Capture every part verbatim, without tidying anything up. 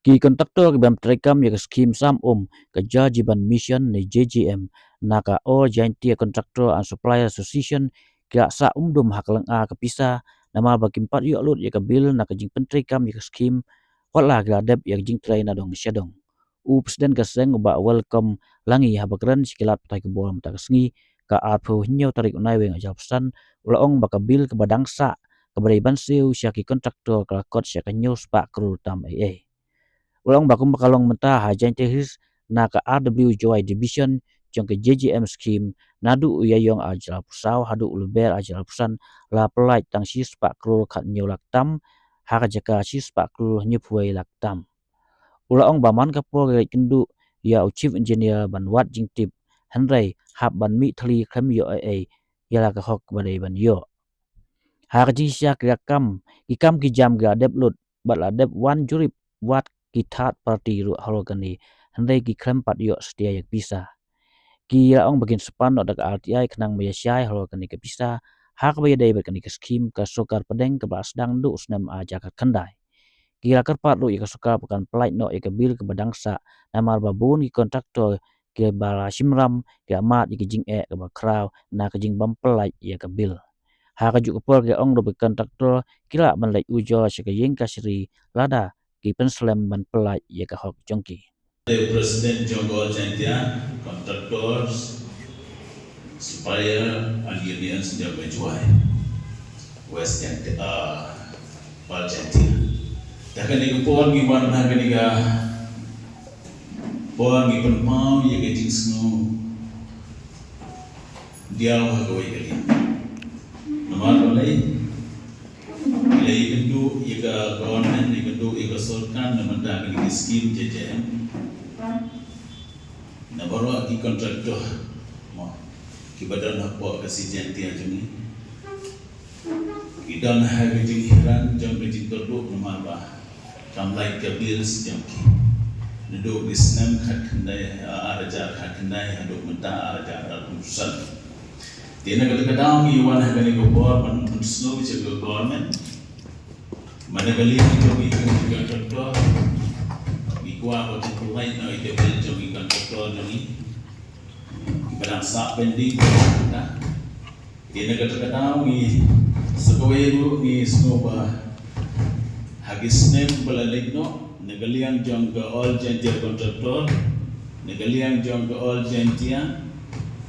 Ki kontraktor ki ban treikam ïa ka skhim sam um ka Jal Jeevan Mission ne J J M na ka All Jaintia Contractor and Supplier Association ki la sah um dum ha ka lynga ka pisa namar ba kim pat ïoh lut ïa ka bill na ka jingpyntreikam ïa ka skhim, wat la ki la dep ïa ka jingtrei na dong sha dong. U President ka seng u Bah Welcome Langi haba kren sha ki lad pathai khubor mynta ka sngi, ka arphew hynñiew tarik u Naiwieng arhajar arphew san, u la ong ba ka bill kaba dang sah kaba dei ban siew sha ki kontraktor ka la kot sha ka hynñiew spah klur tam ei ei. U la ong ba kumba ka long mynta ha Jaintia Hills na ka R W Jowai Division jong ka J J M skhim, naduh u Ïaïong arhajar arphew saw haduh u Lber arhajar arphew san la pyllait tang shi spah klur khathynñiew lak tam ha ka jaka shi spah klur hynñiewphew wei lak tam. U la ong ba man ka por ki la leit kynduh ïa u Chief Engineer ban wad jingtip, hynrei hap ban mih thylli khlem ïoh ei ei ïa la ka hok ba dei ban ïoh. Ha ka jingshisha ki la kam, ki kam ki jam ki la dep lut bad la dep wan jurip wad ki third party ruh halor kane, hynrei ki khlem pat ïoh satia ïa ka pisa. Ki la ong ba kin sa pan noh da ka R T I khnang ba ïa shai halor kane ka pisa ha kaba ïadei bad kane ka skhim ka sorkar pdeng kaba la sdang naduh u snem arhajar khatkhyndai. Ki la kyrpad ruh ïa ka sorkar ba kan pyllait noh ïa ka bill kaba dang sah namar ba bun ki kontraktor kiba la shimram ki la mad ïa ka jingeh kaba khraw na ka jingbym pyllait ïa ka bill. Ha kajuh ka por ki la ong ruh ba ki kontraktor ki lah ban leit ujor sha ka ïing kashari lada ki pynslem ban pyllait ïa ka hok jong ki. Te President jong ka All Jaintia Contractors, Supplier and Unions jong ka Jowai, West Jaintia, ah, All Jaintia. Te ha kane ka por ngi wan ha kane ka por ngi pynpaw ïa ka jingsngew diaw ha kawei ka liang. Namar balei? Ngi la ïakynduh ïa ka government, ïakynduh ïa ka sorkar na bynta kane ka skhim J J M. Na baroh ki kontraktor, mo, kiba don hapoh ka Khasi Jaintia jong ngi, ki don ha ka jinghiran jong ka jingkyrduh namar ba kam lait ka bill jong ki. Naduh ki snem khatkhyndai, ah, arhajar khatkhyndai haduh mynta arhajar arphew san. Te na kata ka daw ngi wan ha kane ka por ban pynsngew sha ka government. Mana ka liang jong ngi ki kontraktor, ngi kwah ba kin pyllait noh ïa ka bill jong ngi kontraktor jong ngi kiba dang sah pending. Te na kata ka daw ngi sa kawei ruh ngi sngew ba ha ki snem ba la leit noh, na ka liang jong ka All Jaintia Contractor, na ka liang jong ka All Jaintia,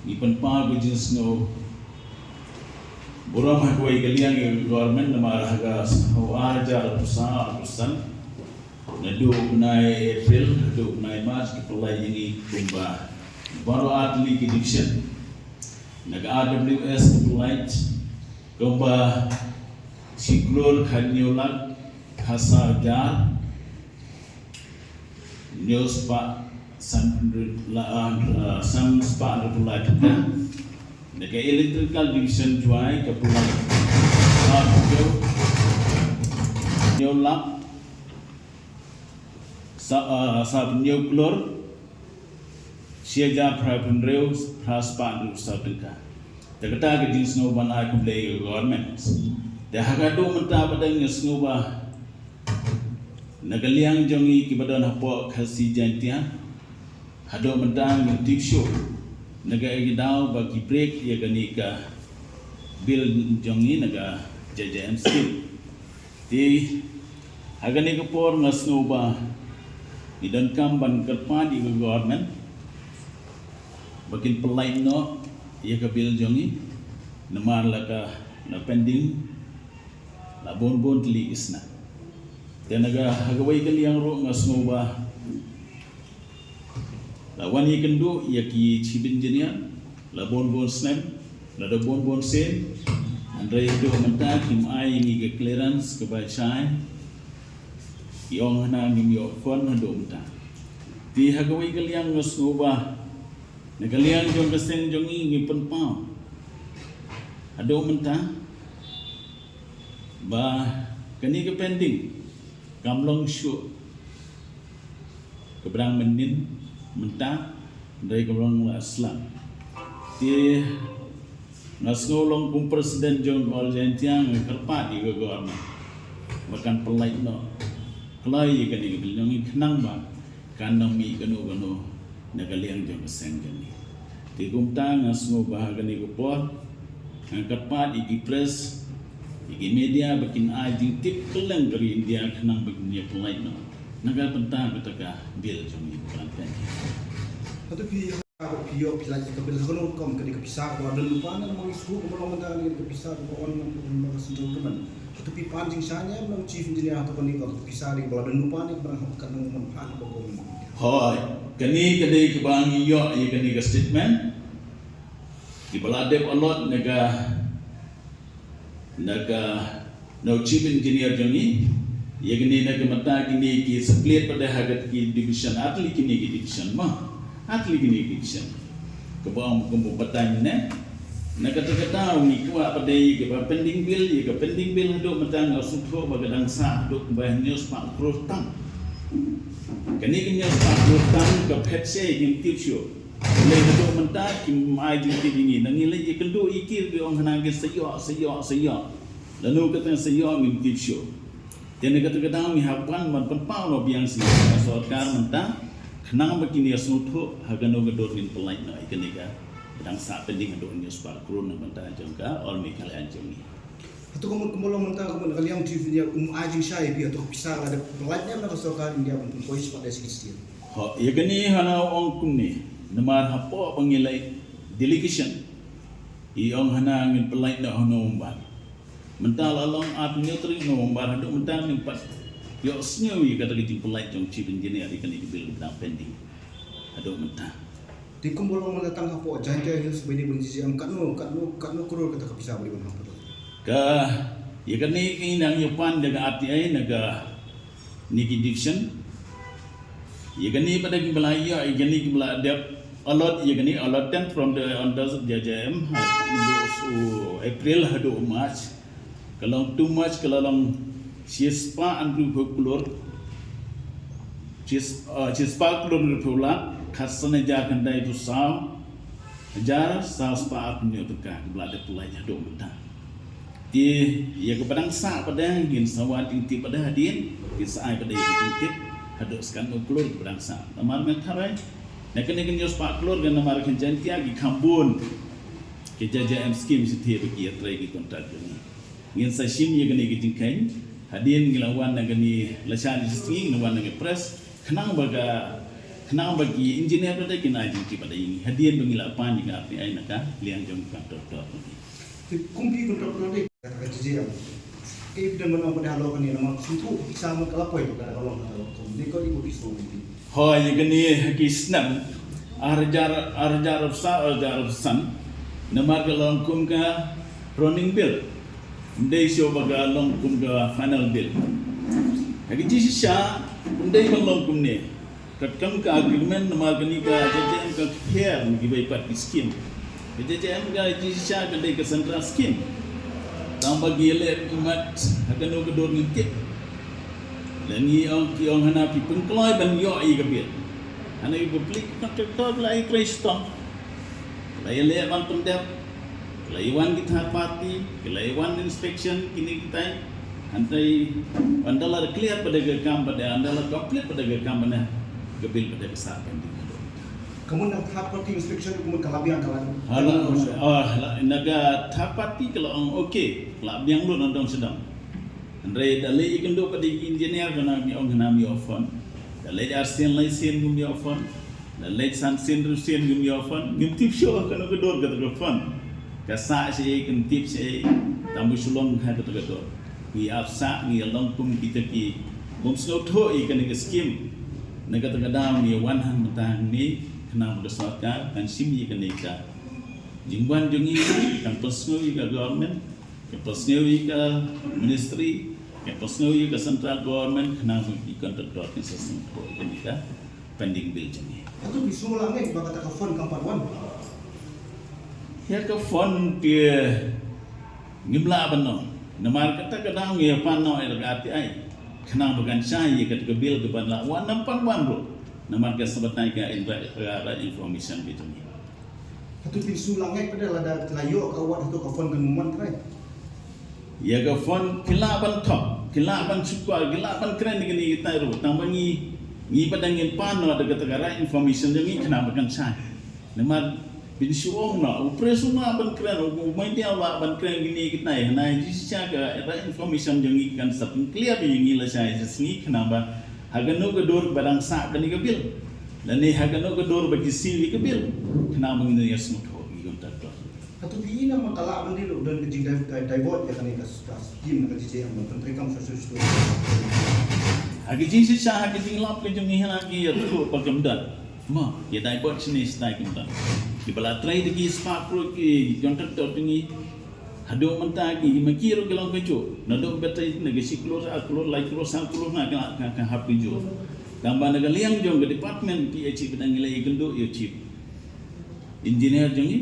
ngi pynpaw ka jingsngew burom ha kawei ka liang ïa ka government namar ha ka snem arhajar arphew saw arphew san, naduh u bnai April haduh u bnai March ki pyllait ïa ngi kumba baroh artylli ki division. Na ka R W S ki pyllait kumba shi klur khathynñiew lak khatsaw hajar hynñiew spah sanphew la, ah, sanspah hynriewphew lai tyngka. Na ka Electrical Division Jowai ka pyllait sawphew hynñiew lak sa, ah, sawphew hynñiew klur shi hajar phra phew hynriew phra spah hynriewphew saw tyngka. Te kata ka jingsngew ban ai khublei ïa ka government. Te ha kaduh mynta pat ngi sngew ba na ka liang jong ngi kiba don hapoh Khasi Jaintia, haduh mynta ngim tip shuh na kaei ka daw ba ki break ïa kane ka bill jong ngi na ka J J M scheme. Te ha kane ka por nga sngew ba ngi donkam ban kyrpad ïa ka government ba kin pyllait noh ïa ka bill jong ngi namar la ka, la pending la bun bun tylli ki snem. Te na ka, ha kawei ka liang ruh nga sngew ba la wan ïakynduh ïa ki chief engineer la bun bun snem, la da bun bun sien, hynrei haduh mynta kim ai ïa ngi ka clearance kaba shai. Ki ong hana ngim ïoh fund haduh mynta. Te ha kawei ka liang nga sngew ba na ka liang jong ka seng jong ngi ngi pynpaw haduh mynta ba kane ka pending kam long shuh kaba dang mynnin mynta, hynrei ka long la slam. Te nga sngew long kum president jong All Jaintia nga kyrpad ïa ka government ba kan pyllait noh Kloi ïa kane ka bill jong ngi khnang ba kan nang mih kano kano na ka liang jong ka seng jong ngi. Te kumta nga sngew ba ha kane ka por nga kyrpad ïa ki press, ïa ki media ba kin ai jingtip kylleng ka ri India khnang ba kin ïa pynlait noh na ka bynta kata ka bill jong ngi. Khublei. Hato phi, phi ïoh phi lait ïa ka bill ha kano rukom, kane ka pisa kaba la don lypa ne, namar ngi sngewthuh kumba long mynta kane ka pisa kaba wan na ka central government? Hato phi pan jingshai ne em na u chief engineer hato kane ka pisa kaba la don lypa ne kaba dang hap kat nang manfaat na ka government? Hooid, kane ka dei kaba ngi ïoh ïa kane ka statement kiba la dep allot na ka, na ka, na u chief engineer jong ngi. Ïa kane na ka bynta kine ki split pat ha ka ki division, ar tylli kine ki division mo. Ar tylli kine ki division. Kaba ong kumba batai ne. Na kata ka daw ngi kwah pat ïa kaba pending bill, ïa ka pending bill haduh mynta nga sngewthuh ba ka dang sah haduh kumba hynñiew spah klur tang. Kane ka hynñiew spah klur tang ka phet sha ngim tip shuh. Lei haduh mynta kim ai jingtip ïa ngi, nang ngi leit ïakynduh ïa ki, ki ong hana ngin sa ïoh, sa ïoh, sa ïoh. Lano kata sa ïoh ngim tip shuh. Te na kata ka daw ngi hap wan ban pynpaw noh biang sha ka sorkar mynta khnang ba kin ïa sngewthuh ha kano ka dur ngin pynlait noh ïa kane ka ba dang sah pending haduh hynñiew spah klur na ka bynta jong ka All Meghalaya jong ngi. Hato ka mut kumba long mynta ka mut na ka liang chief engineer um ai jingshai ïa phi, hato ka pisa ka la dep pynlait ne em na ka sorkar India ban pynpoi shaphang da sixty? Ho, ïa kane hana ong kumne, namar hapoh ba ngi leit delegation i ong hana ngin pynlait noh ha November. Mynta la long arphew hynñiew tarik November, haduh mynta ngim pat ïohsngew ïa kata ka jingpynlait jong chief engineer ïa kane ka bill kaba dang pending haduh mynta. Te kumba long mynta tang hapoh Jaintia Hills ba ïadei bad J J M, katno, katno, katno klur kata ka pisa ba dei ban hap pat? Ka, ïa kane ka ngi nang ïa pan da ka R T I na kane ka division. Ïa kane pat da kiba la ïoh, ïa kane kiba la dep allot, ïa kane allotted from the under J J M, ha, April haduh March. Ka long too much, ka la long shispah hynriewphew klur. Shis-, ah, shispah klur hynriewphew lak, khatsan hajar khyndai phew saw hajar saw spah arphew hynñiew tyngka, kaba la dep pynlait haduh mynta. Te ïa kaba dang sah pat ngin sa wad jingtip pat hadien, ngin sa ai pat ïa ka jingtip haduh sa katno klur kaba dang sah. Namar nga tharai na kane ka hynñiew spah klur ka namar ka Jaintia ki kham bun ki J J M scheme, shi te ba ki ïatrei ki contract jong ngi. Ngin sa shim ïa kane ka jingkheiñ. Hadien ngi la wan na kane, lashai shi sngi ngi la wan na ka press khnang ba ka, khnang ba ki engineer pat kin ai jingtip pat ïa ngi hadien ba ngi la pan ïa ka R T I na ka liang jong ki contractor. Te kum ki contractor de ka J J M, kaei phi don ban ong pat halor kane, namar sngewthuh pisa mut ka la poi ka la long ka la kum ne, ko i ko phi sngewthuh? Hooid, ïa kane ha ki snem ar hajar, ar hajar arphew saw, ar hajar arphew san, namar ka long kum ka running bill, ym dei shuh ba ka long kum ka final bill. Ha ki jingshisha ym dei ban long kumne. Katkam ka agreement, namar kane ka J J M ka kper na kiwei pat ki scheme. Ka J J M ka jingshisha ka dei ka central scheme. Tang ba ki ïaleh imat ha kano ka dur ngim tip. Lane ong ki ong hana phi pynkloi ban ïoh ïa ka bill. Hana ïa ka public contractor la ïatrei shitom, la ïaleh ban pyndep, la ïawan ki third party, ki la ïawan inspection, kine kitai. Hynrei ynda la clear pat ka kam, pat ynda la complete pat ka kam, pat ka bill pat ka sah pending. Ka mut na third party inspection ka mut ka la biang ka la. Hala, oh, hala, na ka third party ka la ong okay, la biang lut na dong sdang. Hynrei da leit ïakynduh pat da ki engineer, ka nang ong hana ym ïoh fund. Da leit arsien laisien ym ïoh fund. Da leit san sien hynriew sien ym ïoh fund. Ngim tip shuh kano ka dur kata ka fund. Ka sah shaei, kim tip shaei. Tang ba shu long ha kata ka dur. Ngi ap sah, ngi ïa long kum kita ki bym sngewthuh ïa kane ka scheme. Na kata ka daw ngi ïa wan hangta hangne khnang ba ka sorkar kan shim ïa kane ka jingwan jong ngi, kan pynsngew ïa ka government, kan pynsngew ïa ka ministry, kan pynsngew ïa ka central government khnang ba ki contractor kin sa sngewthuh ïa kane ka pending bill jong ngi. Hato phi sngew la ngeit ba kata ka fund kam pat wan? Ïa ka fund te ngim lah ban ong. Namar kata ka daw ngi ïa pan noh ïa ka R T I khnang ba kan shai ïa kata ka bill kaba la wan, ym pat wan ruh. Namar ka sa batai ka info-, ka information ka jong ngi. Hato phi sngew la ngeit pat lada la ïoh ka award hato ka fund kan wan trai? Ïa ka fund ki lah ban thok, ki lah ban shukor, ki lah ban kren ïa kine kitai ruh. Tang ba ngi, ngi pat dang ngin pan noh da kata ka right information jong ngi khnang ba kan shai. Namar phin shu ong noh, u Prince u lah ban kren, u Meindia u lah ban kren kine kitai. Hynrei jingshisha ka right information jong ngi kan sa pynclear ïa ngi lashai shisngi khnang ba ha kano ka dur ba dang sah kane ka bill, lane ha kano ka dur ba ki seal ïa ka bill, khnang ba ngin ïa sngewthuh ïa ki contractor. Hato phi i namar ka lah ban dei ruh don ka jingdivert ïa kane ka, ka scheme na ka J J M ban pyntrei kam sha sha sha. Ha ka jingshisha ha ka jinglap ka jong ngi hana ki ïathuh ba kam don. Mo, ïa divert shane shatai kam don. Kiba la trei da ki spah klur ki contractor jong ngi. Haduh mynta ki ma ki ruh ki long kajuh. Naduh ba trei na ka shi klur, ar klur, lai klur, san klur na ka, ka, ka hap kajuh. Tang ba na ka liang jong ka department P H E ba dang ngi la ïakynduh ïa u chief engineer jong ngi,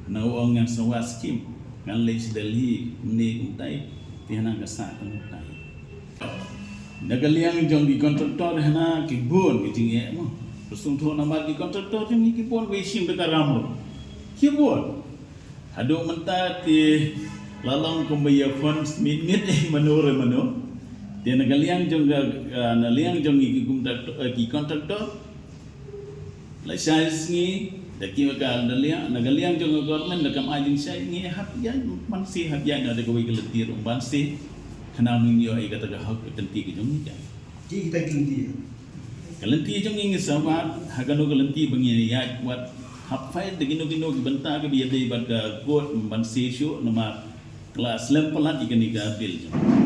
na u ong ngan sa wad scheme, ngan leit sha Delhi, kumne kumtai, te hana ka sah kumtai. Na ka liang jong ki contractor hana ki bun ki jingeh mo. Ka sngewthuh namar ki contractor jong ngi ki bun, wei shim da ka ram mo. Ki bun. Haduh mynta te la long kumba ïa fund mit mit eh mano re mano. Te na ka liang jong ka, ka, na liang jong ngi ki contractor, eh, ki contractor. Lashai sngi, da ki ka da liang, na ka liang jong ka government, da kam ai jingshai ngi hap ïaid, man shi hap ïaid na da kawei ka lynti ruh ban shi, khnang ba ngin ïoh ïa kata ka hok ka lynti ka jong ngi ka. Ki kita ki lynti. Ka lynti jong ngi ngi sa wad, ha kano ka lynti ba ngi ïaid wad, hap fight da kino kino ki bynta kiba ïadei bad ka court ban shi shuh namar ka la slem palat ïa kane ka bill jong ngi.